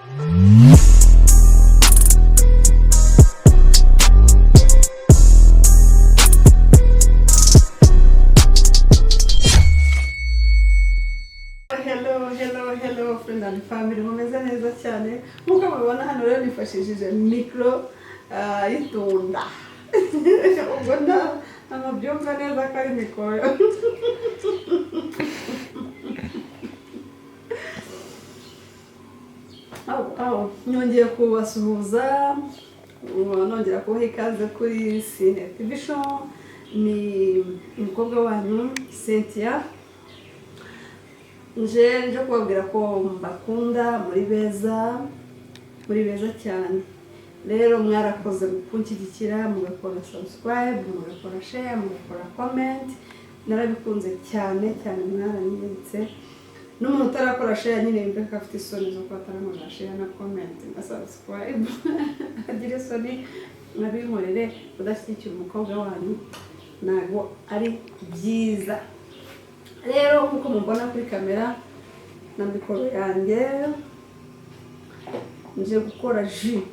Hello, hello, hello, friend and family, mumeze neza cyane. Nk'uko mubibona hano rero, nifashishije mikoro y'itunda. Ubwo ntabwo byumva neza ko ari mikoro. Aho, aho, nyongeye kubasuhuza, ubu nongera kubaha ikaze kuri Cine TV Show. Ni umukobwa wanyu Cynthia, nje kubabwira ko mbakunda, muri beza, muri beza cyane. Rero mwarakoze kunshyigikira, mugakora subscribe, mugakora share, mugakora comment. Narabikunze cyane cyane, mwaranyeretse. N'umuntu utarakora share nyine yumve ko afite isoni zo kuba atarakora share na comment na subscribe, agira isoni nabinkorere. Kudashyigikira umukobwa wanyu ntabwo ari byiza. Rero nk'uko mubona kuri kamera na mikoro yanjye, nje gukora jus.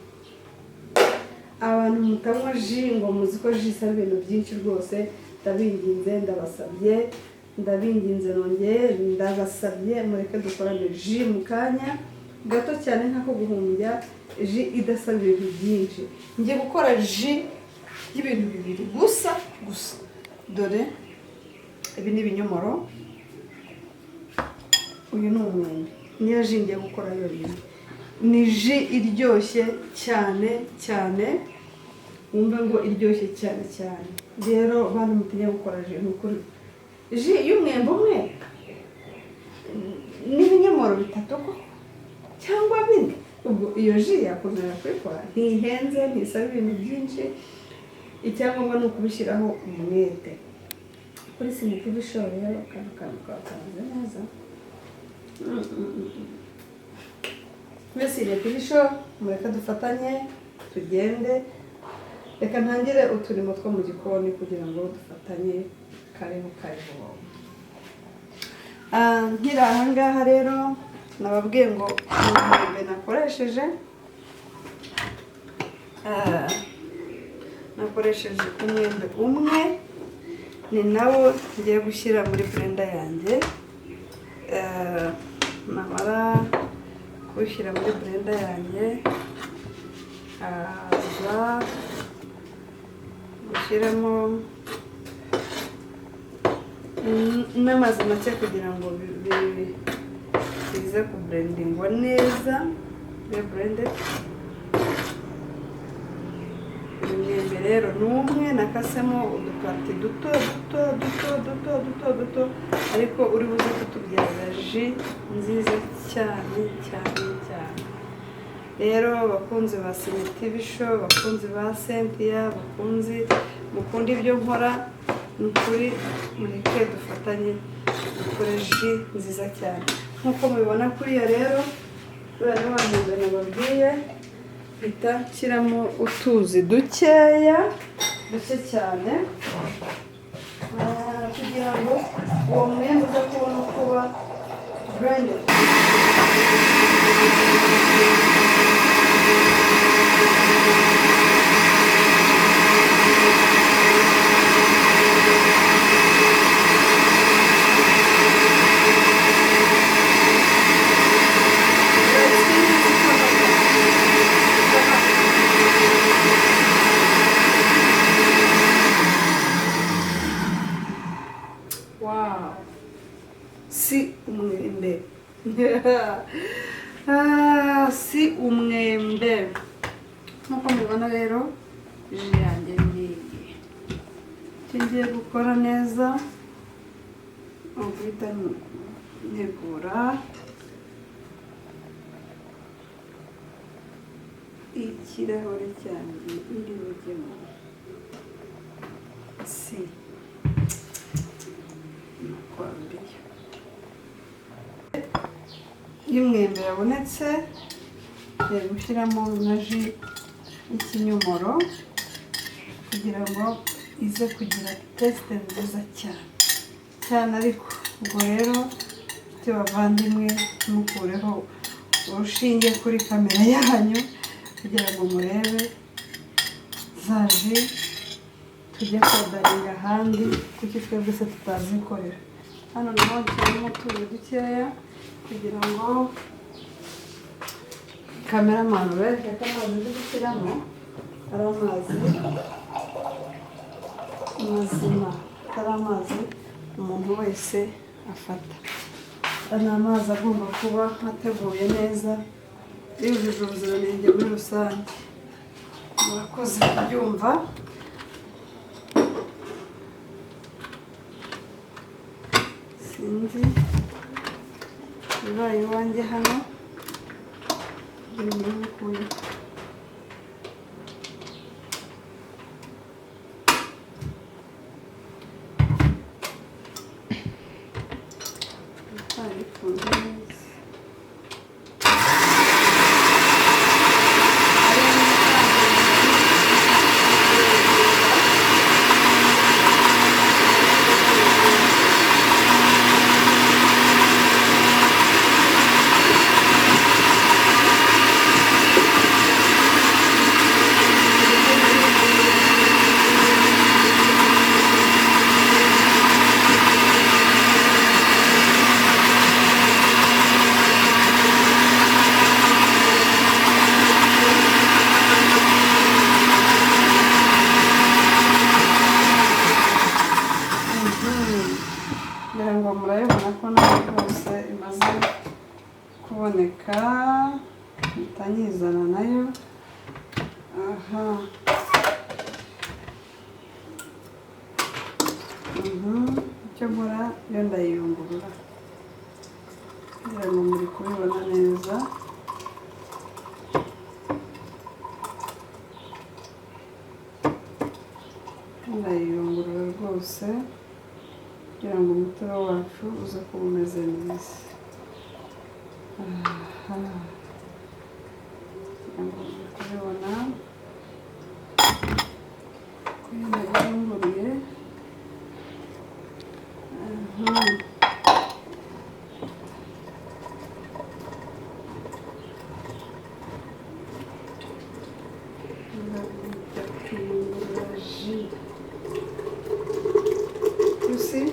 Abantu mutanywa jus ngo muzi ko jus isaba ibintu byinshi, rwose ndabinginze, ndabasabye, ndabinginze, nongeye ndabasabye, mureke dukorane jus mu kanya gato cyane nk'ako guhumbya, jus idasaba ibintu byinshi. Ngiye gukora jus y'ibintu bibiri gusa gusa. Dore ibi ni ibinyomoro, uyu ni umwembe. Niyo jus ngiye gukora yonyine. Ni jus iryoshye cyane cyane, wumve ngo iryoshye cyane cyane. Rero bantu mutinya gukora jus, ni ukuri jus y'umwembe umwe n'ibinyomoro bitatu koko cyangwa bine, ubwo iyo jus yakomera kuyikora. Ntihenze, ntisaba ibintu byinshi, icyangombwa ni ukubishyiraho umwete. Kuri Cine TV Show rero, akantu kantu kaba kameze neza. Kuri Cine TV Show, mureke dufatanye tugende. Reka ntangire uturimo two mu gikoni kugira ngo dufatanye. Karibu, karibu. Nkiri aha ngaha rero, nababwiye ngo ni umwembe nakoresheje. Nakoresheje umwembe umwe, ni nawo ngiye gushyira muri blender yanjye. Namara kuwushyira muri blender yanjye, haza gushyiramo n'amazi make kugira ngo bize kublendingwa neza, bibe blended. Uyu mwembe rero ni umwe nakasemo uduparties duto duto duto duto duto duto, ariko uri buze kutubyaza jus nziza cyane cyane cyane. Rero bakunzi ba Cine TV Show, bakunzi ba Cynthia, bakunzi mukunda ibyo nkora, ni ukuri mureke dufatanye dukore jus nziza cyane. Nk'uko mubibona kuriya rero, buriya ni wa mwembe nababwiye. Mpita nshyiramo utuzi dukeya, duke cyane, kugira ngo uwo mwembe uze kubona uko uba blended. Wow, si umwembe? Ah, si umwembe? Nk'uko mubibona rero, jus yanjye ngiyi. Icyo ngiye gukora neza ni uguhita ntegura ikirahure cyanjye iri bujyemo. Si nakwambiye iyo umwembe yabonetse, ngiye gushyiramo na jus y'ikinyomoro kugira ngo ize kugira taste nziza cyane cyane. Ariko ubwo rero, nshuti bavandimwe, ntukureho. Urushinge kuri kamera yanyu kugira ngo murebe za jus tujye kodaringa ahandi. Kuki twebwe se tutazikorera? Hano naho nshyiramo utuzi dukeya kugira ngo cameraman bereke ko amazi ndi gushyiramo ari amazi mazima, atari amazi umuntu wese afata. Ni amazi agomba kuba ateguye neza, yujuje ubuziranenge muri rusange. Murakoze kubyumva. Sinzi bibaye iwanjye hano ibintu. Neza. Ngira ngo murabibona ko nayo rwose imaze kuboneka, mpita nyizana nayo. Aha, icyo nkora yo ndayiyungurura, kugira ngo muri kubibona neza. Ndayiyungurura rwose kugira ngo umutobe wacu uze kuba umeze neza. Aha, kugira ngo muri kubibona ko nayiyunguriye. Aha. Kuyungurura jus. You see?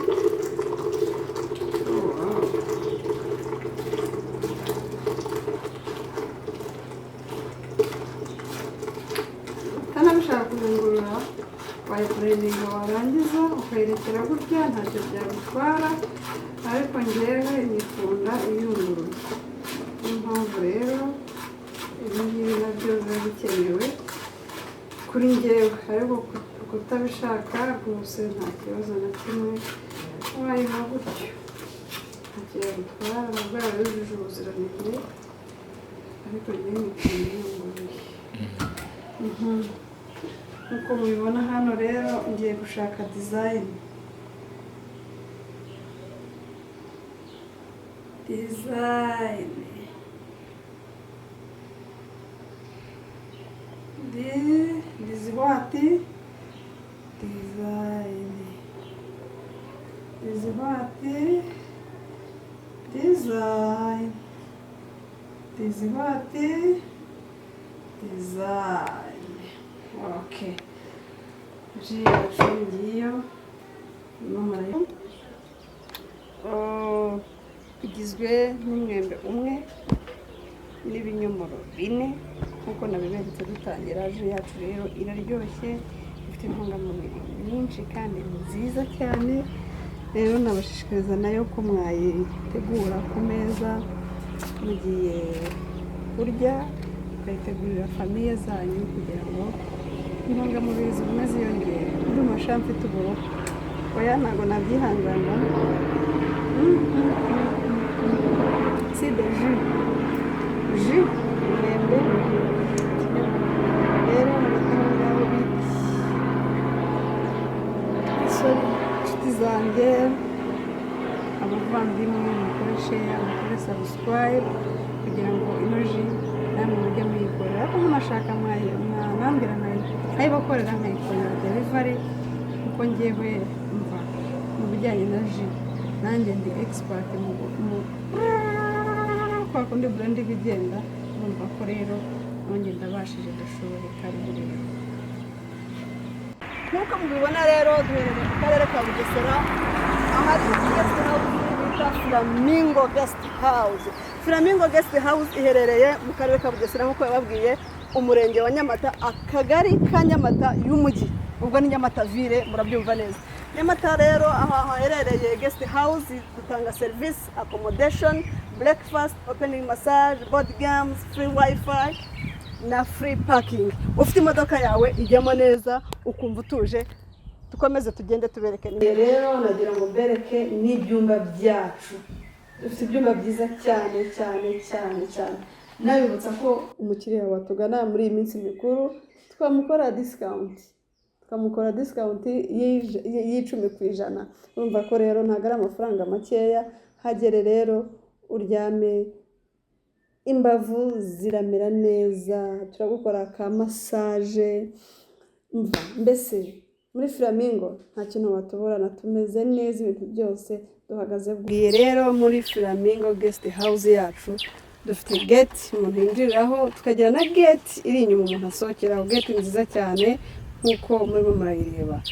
Oh, wow. Utanabishaka kuyungurura wayiburendinga, warangiza ukayirekera gutya, ntacyo byagutwara, ariko njyewe nyikunda iyunguruye. Niyo mpamvu rero ibi ngibi nabyo biba bikenewe kuri njyewe, ariko kutabishaka rwose nta kibazo na kimwe, wayinywa gutyo ntacyo yagutwara, nubwo yaba yujuje ubuziranenge, ariko njyewe nyikunda iyunguruye. Nk'uko mubibona hano rero ngiye gushaka design. Design. This what? Design. This what? Design. This what? Design. Okay. Jus yacu ngiyo. Igizwe n'umwembe umwe n'ibinyomoro 4 nk'uko nabiberetse dutangira. Jus yacu rero iraryoshye, ifite intungamubiri nyinshi kandi nziza cyane. Rero nabashishikariza nayo ko mwayitegura ku meza mugiye kurya, mukayitegurira famille zanyu kugira ngo intungamubiri zigume ziyongere. Ndumva sha mfite uburofa, oya ntabwo nabyihanganira. Si de jus, jus umwembe rero hagati aho ngaho biti. Sorry inshuti zanjye, abavandimwe, mukore share, mukore subscribe kugira ngo ino jus namwe mujye muyikorera. Ariko munashaka mwambwira nkayibakorera, nkayikorera delivery, kuko njyewe mva mu bijyanye na jus nanjye ndi expert mu Kwa kundi blender iba igenda. Urumva ko rero nanjye ndabashije, ndashoboye. Karibu rero. Nk'uko mubibona rero, duherereye mu karere ka Bugesera, ahari guest house bita Flamingo Guest House. Flamingo Guest House iherereye mu karere ka Bugesera, nk'uko yababwiye, umurenge wa Nyamata, akagari ka Nyamata y'umujyi, ubwo ni Nyamata ville, murabyumva neza. Nyamata rero, aha haherereye guest house, dutanga serivisi accommodation, breakfast, opening, massage, board games, free WiFi na free parking. Ufite imodoka yawe ijyamo neza, ukumva utuje. Dukomeze tugende tubereke. Rero nagira ngo mbereke n'ibyumba byacu. Dufite ibyumba byiza cyane cyane cyane cyane. Nabibutsa ko umukiriya watugana muri iyi minsi mikuru twamukora discount, tukamukora discount y'10%. Urumva ko rero ntabwo ari amafaranga makeya. Hagere rero uryame, imbavu ziramera neza, turagukora ka massage. Mva mbese, muri Flamingo nta kintu watuburana, tumeze neza, ibintu byose duhagaze bwiye. Rero muri Flamingo Guest House yacu dufite gate umuntu yinjiriraho, tukagira na gate iri inyuma umuntu asohokeraho, gate nziza cyane nk'uko murimo murayireba.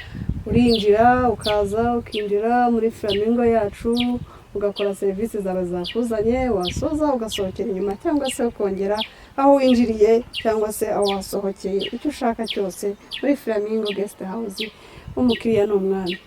Urinjira, ukaza ukinjira muri Flamingo yacu, ugakora serivisi zawe zakuzanye, wasoza ugasohokera inyuma, cyangwa se ukongera aho winjiriye, cyangwa se aho wasohokeye, icyo ushaka cyose. Muri Flamingo Guest House umukiriya ni umwami.